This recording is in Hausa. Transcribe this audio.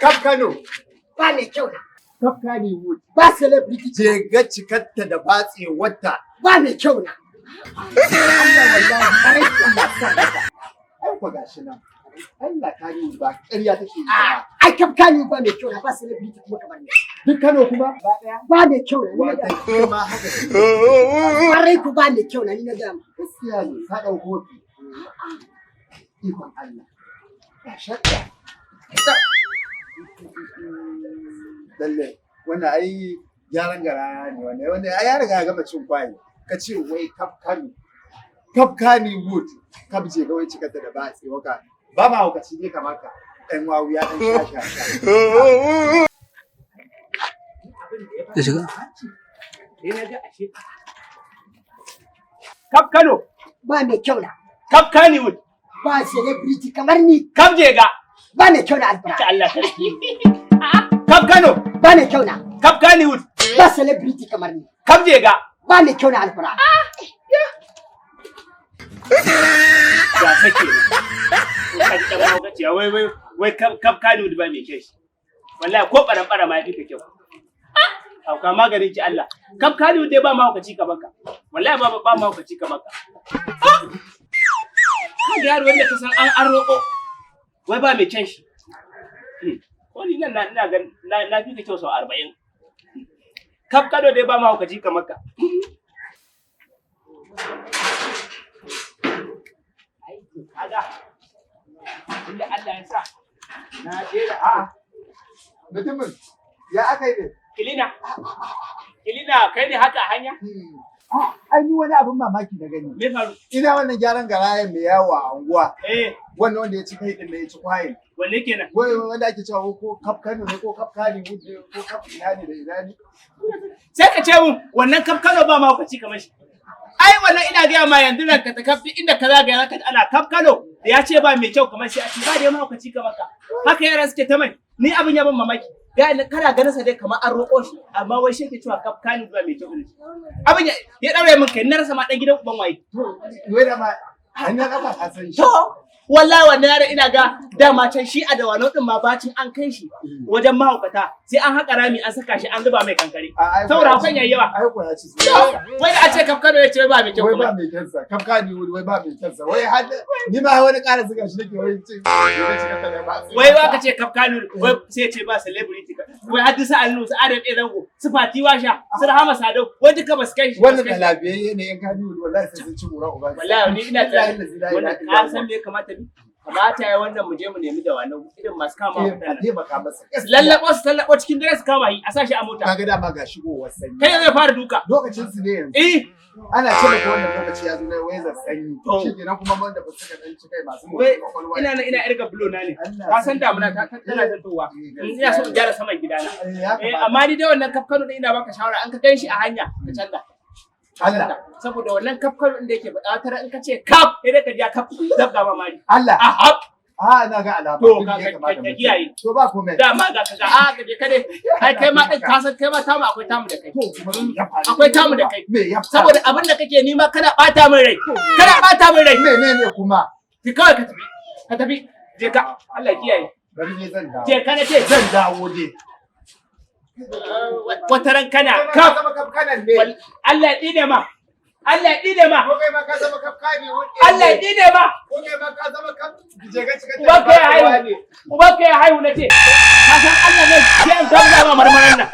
Kaf Kano. Ba mai kyau na. Kaf Kannywood. Ba celebrity. Je ga cikarta da batsewarta. Ba mai kyau na. Allah, wallahi. Ai kwa gashi nan. Allah, Kannywood ba ƙarya take yi ba. Ai kaf Kano ba mai kyau na, ba celebrity kuma kamar ni. Duk Kano kuma? Ba ɗaya. Ba mai kyau na, ni na Wata gaya. ita ma haka ce. Kwarai ku, ba mai kyau na, ni na gaya ma. Gaskiya ne, ka ɗau kofi. Ikon Allah. Ba shakka. Lalle, wannan ai gyaran garaya ne wannan. Wannan ai ya riga ya gama cin kwayi. Ka ce wai kaf Kano. Kaf Kannywood. Kaf je ga wai cikarta da batse waka. Ba ma hukaci ne kamar ka. Ɗan wawu ya ɗan sha sha sha. Da shiga. Sai na ga ashe. Kaf Kano, Ba mai kyau na. Kaf Kannywood, Ba celebrity kamar ni. Kaf Jega. Ba mai kyau na, albara. Ta Allah sarki. Kaf Kano, Ba mai kyau na. Kaf Kannywood, Ba celebrity kamar ni. Kaf Jega. Ba mai kyau na, albara. Ga sake. Ka ji dan mahaukaciya, wai wai wai kaf Kannywood ba mai kyau shi. Wallahi ko baran bara ma yafi ka kyau. Hauka maganin ki Allah. Kaf Kannywood dai ba mahaukaci kamar ka. Wallahi ba mahaukaci kamar ka. Ka ga yaro wanda ka san an roƙo. Wai ba mai kyan shi. Ko ni nan na ina ga na fi ka kyau sau 40. Kaf Kano dai ba mahaukaci kamar ka. Ai, to kaga inda Allah ya sa na jera. A'a. Mutumin, ya aka yi ne? Kilina. Kilina, kai ne haka a hanya? Ai ni wani abin mamaki na gani. Me faru? Ina wannan gyaran garayen mai yawo a unguwa. Eh, Wannan wanda ya ci kai din ne ya ci kwayin. Wanne kenan? Wai wanda ake cewa ko kaf Kano ne ko kaf Kannywood ne ko kaf ina ne da ina ne. Sai ka ce mun wannan kaf Kano ba mahaukaci kamar shi. Ai wannan ina gaya ma, yanzu nan ka ta kaf inda ka zagaya zaka ji ana kaf Kano da ya ce ba mai kyau kamar shi, a ce ba da mahaukaci kamar ka. Haka yara suke ta mai. Ni abin ya ban mamaki. Ga ni kana ganin sa dai kamar an roƙo shi, amma wai shi ke cewa kaf Kano ba mai kyau ne. Abin ya daure min kai, na rasa ma dan gidan uban waye. To wai da ma an na kafa ka san shi. To, wallahi wannan yaron ina ga dama can shi a Dawanau din ma bacin an kai shi wajen mahaukata, sai an haƙa rami an saka shi, an zuba mai kankare. A, ai Saboda ko ya haukan yayi yawa. Ai ko ya ci. Wai da a ce kaf Kano ya ce ba mai kyau Wai ba kuma. mai kyansa. Kaf Kannywood wai ba mai kyansa. Wai har ni ma wani ƙara zuga shi nake, wai ce wai cika ta da ba. Wai ba ka ce kaf Kano wai sai ya ce ba celebrity ka. Wai har su Alnu, su Adam A Zango, su Fati Washa, su Rahama Sadau, wai duka ba su kai shi. Ba su Wannan kai da shi. lafiyayye ne yan Kannywood, wallahi sai sun ci mura uba. Wallahi ni ina Billahi tunanin lazi la ilaha wannan illa ka huwa. san me ya kamata ni? Kamata ya wannan mu je mu nemi Dawanau irin masu kama Eh, a mutane. taimaka masa. Lallaɓo su tallaɓo cikin dare su kama yi a sa shi a mota. Kaga dama ga shigowar sanyi. Kai zai fara duka. Lokacin su ne yanzu. Eh, Ana ce maka wannan lokaci ya zo na waizar sanyi. To. Shi kenan kuma wanda ba suka dan ci kai masu Wai, motsin kwakwalwa. ina nan ina irga bulo na ne. Allah. Ka san damuna ta tana tantowa. Eh, Ina so in gyara saman gidana. Eh, ya Eh, kamata. amma ni dai wannan kaf Kano din ina baka shawara, an ka gan shi a hanya ka canza. Allah. Saboda wannan kaf Kano din da yake faɗa, wata ran in ka ce kaf, sai dai ka ji ya kaf zabga ma mari. Allah. A hap. A, na ga alama. To, Duk ya kamata ka mu kiyaye. To, ba komai. Dama ga ka ga a ka je ka dai. Ai kai ma din ka san kai ma tamu akwai tamu da kai. To kuma me ya faru? Akwai tamu da kai. Me ya faru? Saboda abin da kake nima kana ɓata min rai. Kana ɓata min rai. Menene kuma? Ki kawai ka tafi. Ka tafi. Je ka. Allah ya kiyaye. Bari ne zan dawo. Je ka na ce. Zan dawo dai. Wata ran kana Kai ma ka kaf. zama kaf kanan ne. Allah ya tsine ma. Allah ya tsine ma. Ko kai ma ka zama kaf kani wuce. Allah ya tsine ma. Ko kai ma ka zama kaf je ka cika Ubanka ya haihu. Ubanka ya haihu na ce. Ka san Allah ne sai an gamza ma marmaran nan.